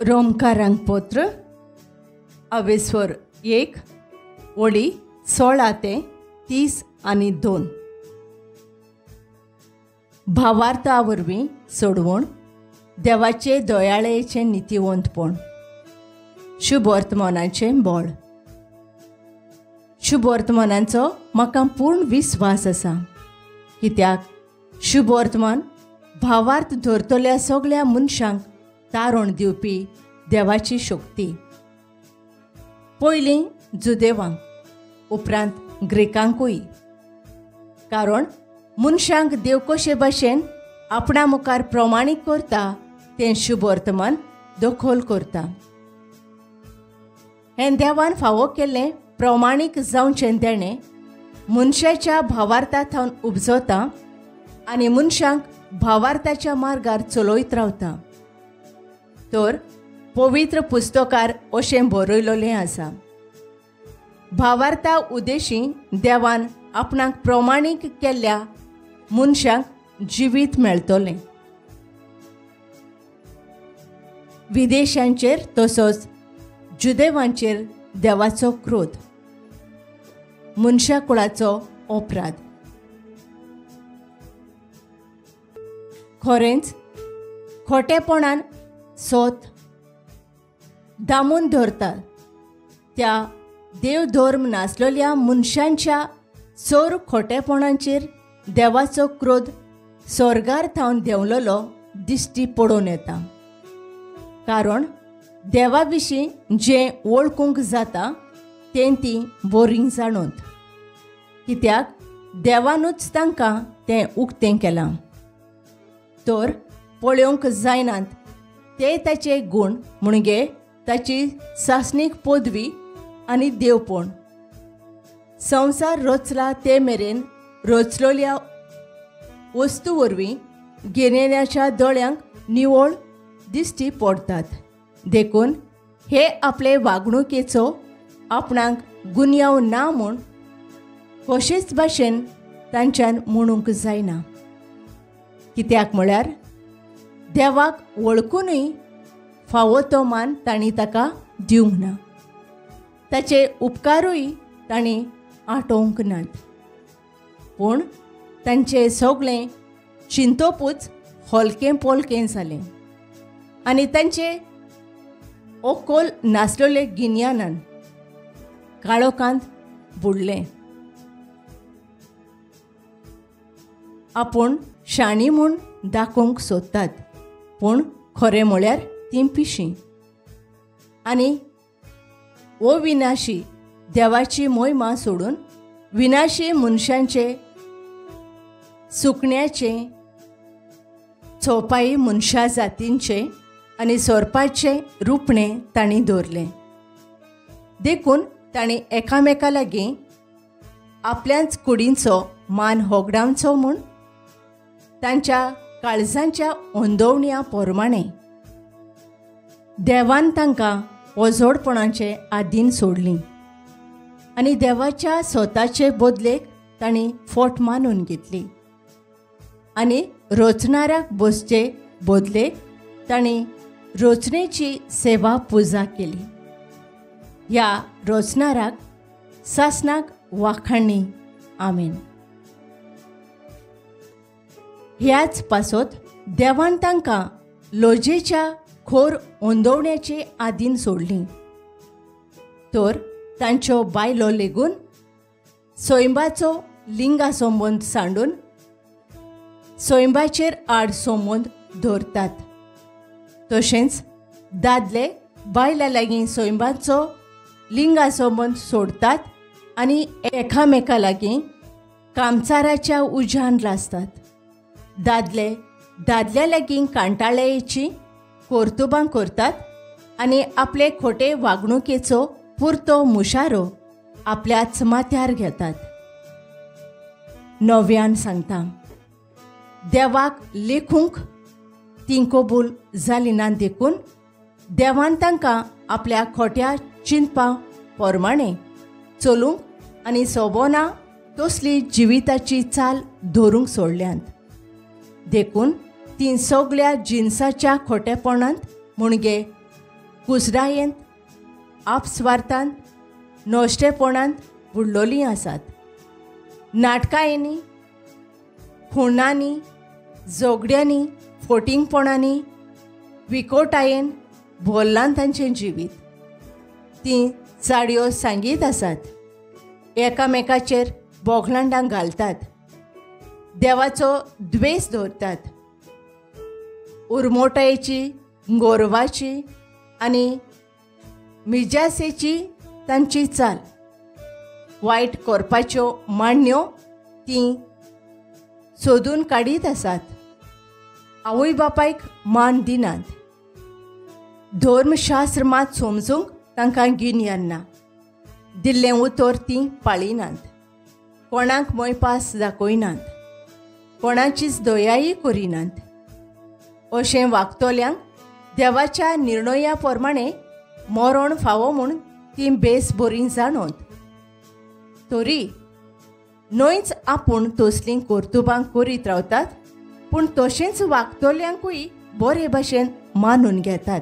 रोमकारांक पत्र अवेस्वर 1 ओळी 16 ते 32. भावार्था वरवीं सोडवण देवाचे दयाळेचें नितीवंतपण. शुभवर्तमानाचें बळ. शुभवर्तमानाचो म्हाका पूर्ण विस्वास आसा, कित्याक शुभवर्तमान भावार्थ धरतल्या सगळ्या मनशांक तारण दिवपी देवाची शक्ती. पयलीं जुदेवांक, उपरांत ग्रेकांकूय. कारण मनशांक देव कशे भाशेन आपणा मुखार प्रमाणीक करता तें शुभवर्तमान दखल करता. हें देवान फावो केल्लें प्रमाणीक जावचें देणें मनशाच्या भावार्था थावन उपजता आनी मनशांक भावार्थाच्या मार्गार चलयत रावता. तर पवित्र पुस्तकार अशें बरयलेलें आसा, भावार्था उद्देशी देवान आपणाक प्रमाणीक केल्ल्या मनशांक जिवीत मेळटलें. विदेशांचेर तसोच जुदेवांचेर देवाचो क्रोध, मनशाकुळाचो अपराध. खरेंच खोटेपणान सोत दामून धरता त्या देवधर्म नासलेल्या मनशांच्या चोर खोटेपणाचेर देवाचो क्रोध स्वर्गार थावन देंवलेलो दिश्टी पडून येता. कारण देवा विशीं जें वळखूंक जाता तें तीं बरीं जाणूत, कित्याक देवानूच तांकां तें उक्तें केलां. तर पळोवंक जायनात ते ताचे गूण म्हणजे ताची सासणीक पदवी आनी देवपण. संवसार रचला ते मेरेन रचलेल्या वस्तू वरवीं गिन्यानाच्या दोळ्यांक निवळ दिश्टी पडटात. देखून हे आपले वागणुकेचो आपणाक गुन्यांव ना म्हूण कशेच भाशेन तांच्यान म्हणूंक जायना. कित्याक म्हळ्यार देवाक वळखुनूय फावो तो मान तांणी ताका दिवंक ना, ताचे उपकारूय तांणी आटोवंक नात. पूण तांचें सगळें चिंतपूच हलकें पोलकें जालें आनी तांचे ओकोल नासलेले गिन्यानान काळोखांत बुडलें. आपूण शाणी म्हूण दाखोवंक सोदतात, पूण खरें म्हळ्यार तीं पिशीं. आनी अविनाशी देवाची मोहिमा सोडून विनाशी मनशांचे सुकण्याचे चोपाई मनशा जातींचे आनी सोरपाचें रुपणें तांणी दवरलें. देखून तांणी एकामेका लागीं आपल्याच कुडींचो मान होगडावचो म्हूण तांच्या काळजांच्या अंदोवण्या प्रमाणें देवान तांकां ओजोडपणाचे आदीन सोडलीं आनी देवाच्या स्वताचे बदलेक तांणी फोट मानून घेतली आनी रचणाऱ्याक बसचे बदलेक तांणी रचणेची सेवा पुजा केली. ह्या रचणाराक सासणाक वाखाणी. आमेन. ह्याच पासत देवान तांकां लजेच्या खोर अंदोवण्याचे आदीन सोडली. तर तांच्यो बायलो लेगून सैंबाचो लिंगा संबंद सांडून सैंबाचेर आड संबंद दवरतात. तशेंच दादले बायलां लागीं सैंबाचो लिंगा संबंद सोडतात आनी एकामेका लागीं कामचाराच्या उज्यान लासतात. दादले दादल्या लागीं कांटाळेची कर्तुबां करतात आनी आपले खोटे वागणुकेचो पुरतो मुशारो आपल्याच माथ्यार घेतात. नव्यान सांगता, देवाक लेखूंक तीं कबूल जाली ना, देखून देवान तांकां आपल्या खोट्या चिंतपा प्रमाणें चलूंक आनी सोबोना तसली जिविताची चाल धरूंक सोडल्यांत. देखून तीं सगळ्या जिनसाच्या खोटेपणांत म्हणजे कुसडायेंत, आपस्वार्थांत, नश्टेपणांत बुडलोलीं आसात. नाटकांनी, खुणांनी, झगड्यांनी, फोटिंगपणांनी, विकोटायेन भरलां तांचें जिवीत. तीं चाडयो सांगीत आसात, एकामेकाचेर बोगलांडां घालतात, देवाचो द्वेस दवरतात. उरमोटायेची, गोरवाची आनी मिजासेची तांची चाल. वायट करपाच्यो मांडण्यो तीं सोदून काडीत आसात. आवय बापायक मान दिनात. धर्मशास्त्र मात समजूंक तांकां गिन्यान ना. दिल्लें उतर तीं पाळिनात. कोणाक मोयपास दाखयनात, कोणाचीच दयाय करिनात. अशें वागतल्यांक देवाच्या निर्णया प्रमाणे मरण फावो म्हूण तीं बेस बरीं जाणोत. तरी न्हयच आपूण तसलीं कर्तुबां करीत रावतात, पूण तशेंच वागतल्यांकूय बरे भाशेन मानून घेतात.